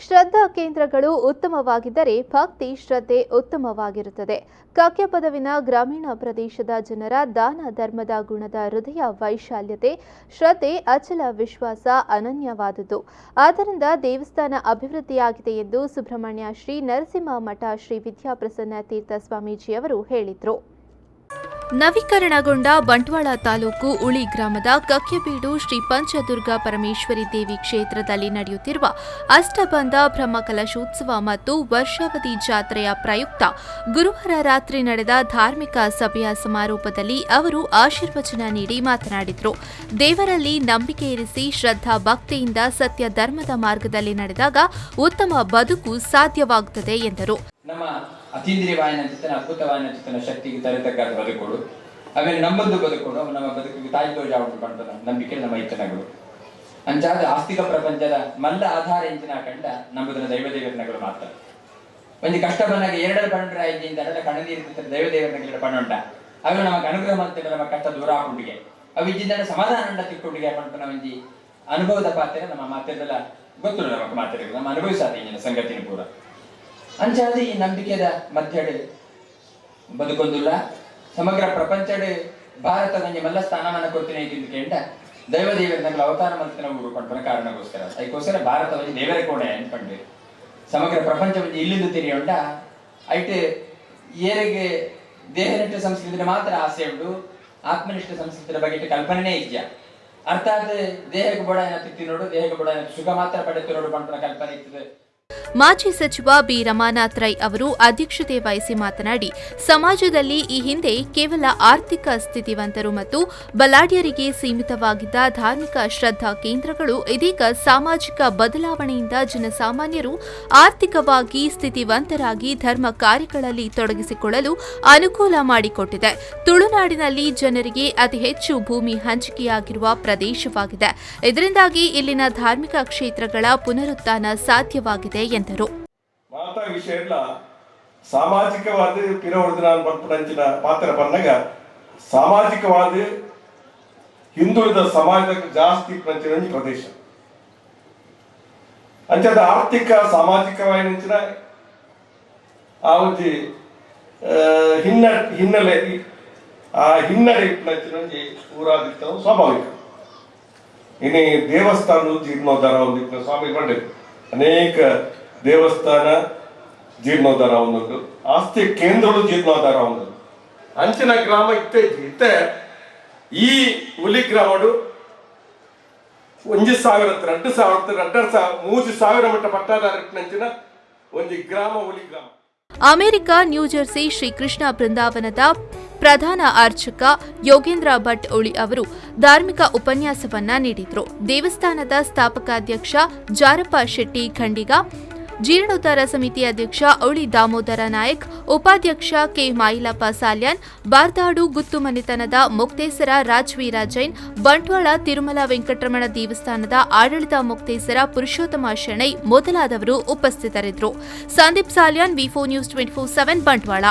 ಶ್ರದ್ಧಾ ಕೇಂದ್ರಗಳು ಉತ್ತಮವಾಗಿದ್ದರೆ ಭಕ್ತಿ ಶ್ರದ್ಧೆ ಉತ್ತಮವಾಗಿರುತ್ತದೆ. ಕಕ್ಯಪದವಿನ ಗ್ರಾಮೀಣ ಪ್ರದೇಶದ ಜನರ ದಾನ ಧರ್ಮದ ಗುಣದ ಹೃದಯ ವೈಶಾಲ್ಯತೆ, ಶ್ರದ್ಧೆ, ಅಚಲ ವಿಶ್ವಾಸ ಅನನ್ಯವಾದುದು. ಆದ್ದರಿಂದ ದೇವಸ್ಥಾನ ಅಭಿವೃದ್ಧಿಯಾಗಿದೆ ಎಂದು ಸುಬ್ರಹ್ಮಣ್ಯ ಶ್ರೀ ನರಸಿಂಹ ಮಠ ಶ್ರೀ ವಿದ್ಯಾಪ್ರಸನ್ನ ತೀರ್ಥ ಸ್ವಾಮೀಜಿಯವರು ಹೇಳಿದರು. ನವೀಕರಣಗೊಂಡ ಬಂಟ್ವಾಳ ತಾಲೂಕು ಉಳಿ ಗ್ರಾಮದ ಕಕ್ಯಬೀಡು ಶ್ರೀ ಪಂಚದುರ್ಗಾ ಪರಮೇಶ್ವರಿ ದೇವಿ ಕ್ಷೇತ್ರದಲ್ಲಿ ನಡೆಯುತ್ತಿರುವ ಅಷ್ಟಬಂಧ ಬ್ರಹ್ಮಕಲಶೋತ್ಸವ ಮತ್ತು ವರ್ಷಾವಧಿ ಜಾತ್ರೆಯ ಪ್ರಯುಕ್ತ ಗುರುವಾರ ರಾತ್ರಿ ನಡೆದ ಧಾರ್ಮಿಕ ಸಭೆಯ ಸಮಾರೋಪದಲ್ಲಿ ಅವರು ಆಶೀರ್ವಚನ ನೀಡಿ ಮಾತನಾಡಿದರು. ದೇವರಲ್ಲಿ ನಂಬಿಕೆ ಇರಿಸಿ ಶ್ರದ್ಧಾ ಭಕ್ತಿಯಿಂದ ಸತ್ಯ ಧರ್ಮದ ಮಾರ್ಗದಲ್ಲಿ ನಡೆದಾಗ ಉತ್ತಮ ಬದುಕು ಸಾಧ್ಯವಾಗುತ್ತದೆ ಎಂದರು. ನಮ್ಮ ಅತೀಂದ್ರಿಯವಾಯಿನ ಚಿತ್ತನ, ಅದ್ಭುತವಾಯಿನ ಚಿತ್ತನ ಶಕ್ತಿಗೆ ತರತಕ್ಕ ಬದುಕೋಡು, ಆಮೇಲೆ ನಮ್ಮದು ಬದುಕೋಡು, ಅವು ನಮ್ಮ ಬದುಕಿಗೆ ತಾಯಿ ತೋಜ ಉಂಟು ಪಂಟದ ನಂಬಿಕೆ ನಮ್ಮ ಇತ್ತನಗಳು. ಅಂಚಾದ ಆಸ್ತಿಕ ಪ್ರಪಂಚದ ಮಲ್ಲ ಆಧಾರ ಇಂಚಿನ ಕಂಡ ನಂಬುದನ ದೈವ ದೇವತನಗಳು ಮಾತ್ರ. ಒಂಜಿ ಕಷ್ಟ ಬಂದಾಗ ಎರಡರ ಪಂಡ್ರ ಐಜಿಂದ ಅಡಲ ಕಣ್ಣನೀರು ಬಿತ್ತರೆ ದೈವ ದೇವತನಗಳ ಪಣ್ಣುಂಟ ಅವು ನಮಗೆ ಅನುಗ್ರಹ ಮಾಡ್ತೇವೆ, ನಮ್ಮ ಕಷ್ಟ ದೂರ ಆಪುಂಡಿಗೆ, ಅವು ಇಜ್ಜಿಂದ ಸಮಾಧಾನ ಉಂಡ ತಿಕ್ಕೊಂಡಿಗೆ ಪಂಪನ ಒಂಜಿ ಅನುಭವದ ಪಾತ್ರ ನಮ್ಮ ಮಾತೆಲ್ಲ ಗೊತ್ತುಂಡು. ನಮಕ್ ಮಾತೆಲ್ಲ ನಮ್ಮ ಅನುಭವಿಸಾದ ಇಂಜಿನ ಸಂಗತಿನ ಪೂರ. ಅಂಚಾದ ಈ ನಂಬಿಕೆದ ಮಧ್ಯಡೆ ಬದುಕೊಂದುಲ್ಲ. ಸಮಗ್ರ ಪ್ರಪಂಚಡ್ ಭಾರತದ ಒಂಜಿ ಮಲ್ಲ ಸ್ಥಾನಮಾನ ಕೊಡ್ತೀನಿ ಕೇಂಡ ದೈವ ದೇವರ ನಗಲ ಅವತಾರ ಮಂತ್ರನ ಊರು ಪಂಪನ ಕಾರಣಕ್ಕೋಸ್ಕರ. ಅದಕ್ಕೋಸ್ಕರ ಭಾರತ ಒಂಜಿ ದೇವರ ಕೋಣೆ ಅನ್ಪಂಡು ಸಮಗ್ರ ಪ್ರಪಂಚ ಒಂಜಿ ಇಲ್ಲಿಂದ ತಿರಿಯುಂಡ. ಐಟ್ ಏರೆಗೆ ದೇಹನಿಷ್ಠ ಸಂಸ್ಕೃತಿಯ ಮಾತ್ರ ಆಸೆ ಉಂಟು, ಆತ್ಮನಿಷ್ಠ ಸಂಸ್ಕೃತಿಯ ಬಗ್ಗೆ ಕಲ್ಪನೆ ಇಜ್ಜ. ಅರ್ಥಾತ್ ದೇಹಕ್ಕೆ ಬಡ ತಿನ್ನೋಡು, ದೇಹಕ್ಕೆ ಬಡ ಸುಖ ಮಾತ್ರ ಪಡೆದು ನೋಡು ಪಂಪನ ಕಲ್ಪನೆ ಇರ್ತದೆ. ಮಾಜಿ ಸಚಿವ ಬಿ ರಮಾನಾಥ್ ರೈ ಅವರು ಅಧ್ಯಕ್ಷತೆ ವಹಿಸಿ ಮಾತನಾಡಿ, ಸಮಾಜದಲ್ಲಿ ಈ ಹಿಂದೆ ಕೇವಲ ಆರ್ಥಿಕ ಸ್ಥಿತಿವಂತರು ಮತ್ತು ಬಲಾಢ್ಯರಿಗೆ ಸೀಮಿತವಾಗಿದ್ದ ಧಾರ್ಮಿಕ ಶ್ರದ್ಧಾ ಕೇಂದ್ರಗಳು ಇದೀಗ ಸಾಮಾಜಿಕ ಬದಲಾವಣೆಯಿಂದ ಜನಸಾಮಾನ್ಯರು ಆರ್ಥಿಕವಾಗಿ ಸ್ಥಿತಿವಂತರಾಗಿ ಧರ್ಮ ಕಾರ್ಯಗಳಲ್ಲಿ ತೊಡಗಿಸಿಕೊಳ್ಳಲು ಅನುಕೂಲ ಮಾಡಿಕೊಟ್ಟಿದೆ. ತುಳುನಾಡಿನಲ್ಲಿ ಜನರಿಗೆ ಅತಿ ಹೆಚ್ಚು ಭೂಮಿ ಹಂಚಿಕೆಯಾಗಿರುವ ಪ್ರದೇಶವಾಗಿದೆ. ಇದರಿಂದಾಗಿ ಇಲ್ಲಿನ ಧಾರ್ಮಿಕ ಕ್ಷೇತ್ರಗಳ ಪುನರುತ್ಥಾನ ಸಾಧ್ಯವಾಗಿದೆ ಎಂದರು. ಮಾತಾ ವಿಷಯ ಎಲ್ಲ ಸಾಮಾಜಿಕವಾದ ಪಿರವರ್ದು ನಾನು ಪಂಚಿನ ಪಾತ್ರ ಪನ್ನಗ ಸಾಮಾಜಿಕವಾದ ಹಿಂದುಳಿದ ಸಮಾಜದ ಜಾಸ್ತಿ ಪಂಚಿನ ಒಂಜಿ ಪ್ರದೇಶ. ಅಂಚಾದ ಆರ್ಥಿಕ ಸಾಮಾಜಿಕವಾಯಿನಂಚಿನ ಆ ಒಂಜಿ ಹಿನ್ನೆಲೆ, ಆ ಹಿನ್ನಡೆ ಇಪ್ಪುನಂಚಿನ ಒಂಜಿ ಊರಾದಿತ್ತ ಸ್ವಾಭಾವಿಕ. ಇನಿ ದೇವಸ್ಥಾನ ಜೀರ್ಣೋದ್ಧಾರ ಒಂದು ಸ್ವಾಮಿ ಪಂಡಿತ್ ಅನೇಕ ದೇವಸ್ಥಾನ ಜೀರ್ಣೋದ್ಧಾರ ಒಂದುಂಟು, ಆಸ್ತಿ ಕೇಂದ್ರಗಳು ಜೀರ್ಣೋದ್ಧಾರ ಒಂದು. ಅಂಚಿನ ಗ್ರಾಮ ಇತ್ತೆ ಇತ್ತೆ ಈ ಉಲಿ ಗ್ರಾಮಡು 1000, 2000, 2500, 3000 ಮಟ್ಟ ಪಟ್ಟಾದಾರ ಅಂಚಿನ ಒಂಜಿ ಗ್ರಾಮ ಉಲಿ ಗ್ರಾಮ. America New Jersey Shrikrishna ಬೃಂದಾವನದ ಪ್ರಧಾನ ಅರ್ಚಕ ಯೋಗೇಂದ್ರ ಭಟ್ ಉಳಿ ಅವರು ಧಾರ್ಮಿಕ ಉಪನ್ಯಾಸವನ್ನ ನೀಡಿದರು. ದೇವಸ್ಥಾನದ ಸ್ಥಾಪಕಾಧ್ಯಕ್ಷ ಜಾರಪ್ಪ ಶೆಟ್ಟಿ ಖಂಡಿಗ, ಜೀರ್ಣೋದ್ಧಾರ ಸಮಿತಿ ಅಧ್ಯಕ್ಷ ಉಳಿ ದಾಮೋದರ ನಾಯಕ್, ಉಪಾಧ್ಯಕ್ಷ ಕೆ ಮಾಯಿಲಪ್ಪ ಸಾಲ್ಯಾನ್, ಬಾರ್ದಾಡು ಗುತ್ತು ಮನೆತನದ ಮೊಕ್ತೇಸರ ರಾಜ್ವೀರ ಜೈನ್, ಬಂಟ್ವಾಳ ತಿರುಮಲ ವೆಂಕಟರಮಣ ದೇವಸ್ಥಾನದ ಆಡಳಿತ ಮೊಕ್ತೇಸರ ಪುರುಷೋತ್ತಮ ಶೆಣೈ ಮೊದಲಾದವರು ಉಪಸ್ಥಿತರಿದ್ದರು. Sandeep Salian, V 4 news 24/7, Bantwal.